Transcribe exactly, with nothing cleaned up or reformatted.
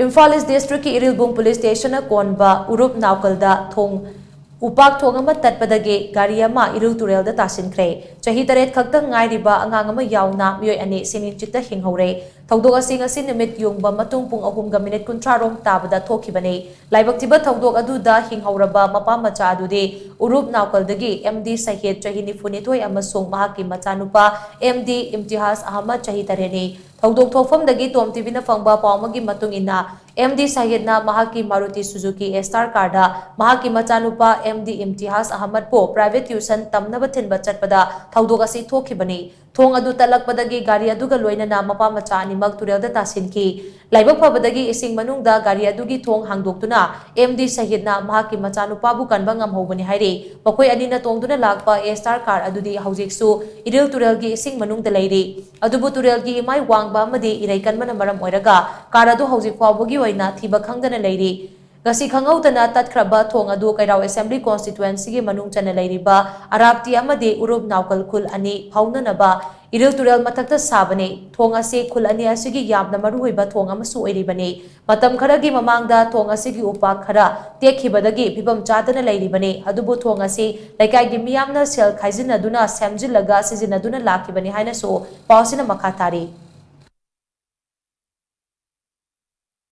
ꯏꯝꯐꯥꯜ ꯏꯁ ꯗꯤꯁꯇ꯭ꯔꯤꯛꯀꯤ ꯏꯔꯤꯜꯕꯨꯡ ꯄꯨꯂꯤꯁ ꯁ꯭ꯇꯦꯁꯟꯅ ꯀꯣꯟꯕ ꯎꯔꯨꯞ ꯅꯥꯎꯀꯜꯗ ꯊꯣꯡ ꯎꯄꯥꯛ ꯊꯣꯡ ꯑꯃ ꯇꯠꯄꯗꯒꯤ ꯒꯥꯔꯤ ꯑꯃ ꯏꯔꯤꯜ ꯇꯨꯔꯦꯜꯗ ꯇꯥꯁꯤꯟꯈ꯭ꯔꯦ꯫ ꯆꯍꯤ ꯇꯔꯦꯠ ꯈꯛꯇ ꯉꯥꯏꯔꯤꯕ ꯑꯉꯥꯡ ꯑꯃ ꯌꯥꯎꯅ ꯃꯤꯑꯣꯏ ꯑꯅꯤ ꯁꯤꯅꯤꯡꯆꯤꯠꯇ ꯍꯤꯡꯍꯧꯔꯦ꯫ ꯊꯧꯗꯣꯛ ꯑꯁꯤ ꯉꯁꯤ ꯅꯨꯃꯤꯠ ꯌꯨꯡꯕ ꯃꯇꯨꯡ ꯄꯨꯡ ꯑꯍꯨꯝꯒ ꯃꯤꯅꯤꯠ ꯀꯨꯟꯊ꯭ꯔꯥ ꯔꯣꯝ ꯇꯥꯕꯗ ꯊꯣꯛꯈꯤꯕꯅꯤ꯫ ꯂꯥꯏꯕꯛ ꯊꯤꯕ ꯊꯧꯗꯣꯛ ꯑꯗꯨꯗ ꯍꯤꯡꯍꯧꯔꯕ ꯃꯄꯥ ꯃꯆꯥ ꯑꯗꯨꯗꯤ ꯎꯔꯨꯞ ꯅꯥꯎꯀꯜꯗꯒꯤ ꯑꯦꯝ ꯗꯤ ꯁꯍꯤꯗ ꯆꯍꯤ ꯅꯤꯐꯨ ꯅꯤꯊꯣꯏ ꯑꯃꯁꯨꯡ ꯃꯍꯥꯛꯀꯤ ꯃꯆꯥꯅꯨꯄꯥ ꯑꯦꯝ ꯗꯤ ꯏꯝꯇꯤꯍꯥꯖ ꯑꯍꯃꯗ ꯆꯍꯤ ꯇꯔꯦꯠꯅꯤ꯫ ꯊꯧꯗꯣꯛ ꯊꯣꯛꯐꯝꯗꯒꯤ ꯇꯣꯝ ꯇꯤꯚꯤꯅ ꯐꯪꯕ ꯄꯥꯎ ꯑꯃꯒꯤ ꯃꯇꯨꯡ ꯏꯟꯅ, ꯑꯦꯝ ꯗꯤ ꯁꯍꯤꯗꯅ ꯃꯍꯥꯛꯀꯤ ꯃꯥꯔꯨꯇꯤ ꯁꯨꯖꯨꯀꯤ ꯑꯦꯁꯇꯥꯔ ꯀꯥꯔꯗ ꯃꯍꯥꯛꯀꯤ ꯃꯆꯥꯅꯨꯄꯥ M D Imtihaj ꯑꯍꯃꯗꯄꯨ private tuition ꯇꯝꯅꯕ ꯊꯤꯟꯕ ꯆꯠꯄꯗ ꯊꯧꯗꯣꯛ ꯑꯁꯤ ꯊꯣꯛꯈꯤꯕꯅꯤ꯫ ꯊꯣꯡ ꯑꯗꯨ ꯇꯠꯂꯛꯄꯗꯒꯤ ꯒꯥꯔꯤ ꯑꯗꯨꯒ ꯂꯣꯏꯅꯅ ꯃꯄꯥ ꯃꯆꯥ ꯑꯅꯤꯃꯛ ꯇꯨꯔꯦꯜꯗ ꯇꯥꯁꯤꯟꯈꯤ꯫ ꯂꯥꯏꯕꯛ ꯐꯕꯗꯒꯤ ꯏꯁꯤꯡ ꯃꯅꯨꯡꯗ ꯒꯥꯔꯤ ꯑꯗꯨꯒꯤ ꯊꯣꯡ ꯍꯥꯡꯗꯣꯛꯇꯨꯅ ꯑꯦꯝ ꯗꯤ ꯁꯍꯤꯗꯅ ꯃꯍꯥꯛꯀꯤ ꯃꯆꯥꯅꯨꯄꯥꯕꯨ ꯀꯟꯕ ꯉꯝꯍꯧꯕꯅꯤ ꯍꯥꯏꯔꯤ꯫ ꯃꯈꯣꯏ ꯑꯅꯤꯅ ꯇꯣꯡꯗꯨꯅ ꯂꯥꯛꯄ ꯑꯦꯁꯇꯥꯔ ꯀꯥꯔ ꯑꯗꯨꯗꯤ ꯍꯧꯖꯤꯛꯁꯨ ꯏꯔꯤꯜ ꯇꯨꯔꯦꯜꯒꯤ ꯏꯁꯤꯡ ꯃꯅꯨꯡꯗ ꯂꯩꯔꯤ꯫ ꯑꯗꯨꯕꯨ ꯇꯨꯔꯦꯜꯒꯤ ꯏꯃꯥꯏ ꯋꯥꯡꯕ ꯑꯃꯗꯤ ꯏꯔꯩ ꯀꯟꯕꯅ ꯃꯔꯝ ꯑꯣꯏꯔꯒ ꯀꯥꯔ ꯑꯗꯨ ꯍꯧꯖꯤꯛ ꯐꯥꯎꯕꯒꯤ ꯑꯣꯏꯅ ꯊꯤꯕ ꯈꯪꯗꯅ ꯂꯩꯔꯤ꯫ ꯉꯁꯤ ꯈꯪꯍꯧꯗꯅ ꯇꯠꯈ꯭ꯔꯕ ꯊꯣꯡ ꯑꯗꯨ ꯀꯩꯔꯥꯎ ꯑꯦꯁꯦꯝꯕ꯭ꯂꯤ ꯀꯣꯟꯁꯇꯤꯇ꯭ꯋꯦꯟꯁꯤꯒꯤ ꯃꯅꯨꯡ ꯆꯟꯅ ꯂꯩꯔꯤꯕ ꯑꯔꯥꯞꯇꯤ ꯑꯃꯗꯤ ꯎꯔꯨꯞ ꯅꯥꯎꯀꯜ ꯈꯨꯜ ꯑꯅꯤ ꯐꯥꯎꯅꯅꯕ ꯏꯔꯤꯜ ꯇꯨꯔꯦꯜ ꯃꯊꯛꯇ ꯁꯥꯕꯅꯤ꯫ ꯊꯣꯡ ꯑꯁꯤ ꯈꯨꯜ ꯑꯅꯤ ꯑꯁꯤꯒꯤ ꯌꯥꯝꯅ ꯃꯔꯨꯑꯣꯏꯕ ꯊꯣꯡ ꯑꯃꯁꯨ ꯑꯣꯏꯔꯤꯕꯅꯤ꯫ ꯃꯇꯝ ꯈꯔꯒꯤ ꯃꯃꯥꯡꯗ ꯊꯣꯡ ꯑꯁꯤꯒꯤ ꯎꯄꯥꯛ ꯈꯔ ꯇꯦꯛꯈꯤꯕꯗꯒꯤ ꯐꯤꯕꯝ ꯆꯥꯗꯅ ꯂꯩꯔꯤꯕꯅꯤ꯫ ꯑꯗꯨꯕꯨ ꯊꯣꯡ ꯑꯁꯤ ꯂꯩꯀꯥꯏꯒꯤ ꯃꯤꯌꯥꯝꯅ ꯁꯦꯜ ꯈꯥꯏꯖꯤꯟꯅꯗꯨꯅ ꯁꯦꯝꯖꯤꯜꯂꯒ ꯁꯤꯖꯤꯟꯅꯗꯨꯅ ꯂꯥꯛꯈꯤꯕꯅꯤ ꯍꯥꯏꯅꯁꯨ ꯄꯥꯎ ꯑꯁꯤꯅ ꯃꯈꯥ ꯇꯥꯔꯤ꯫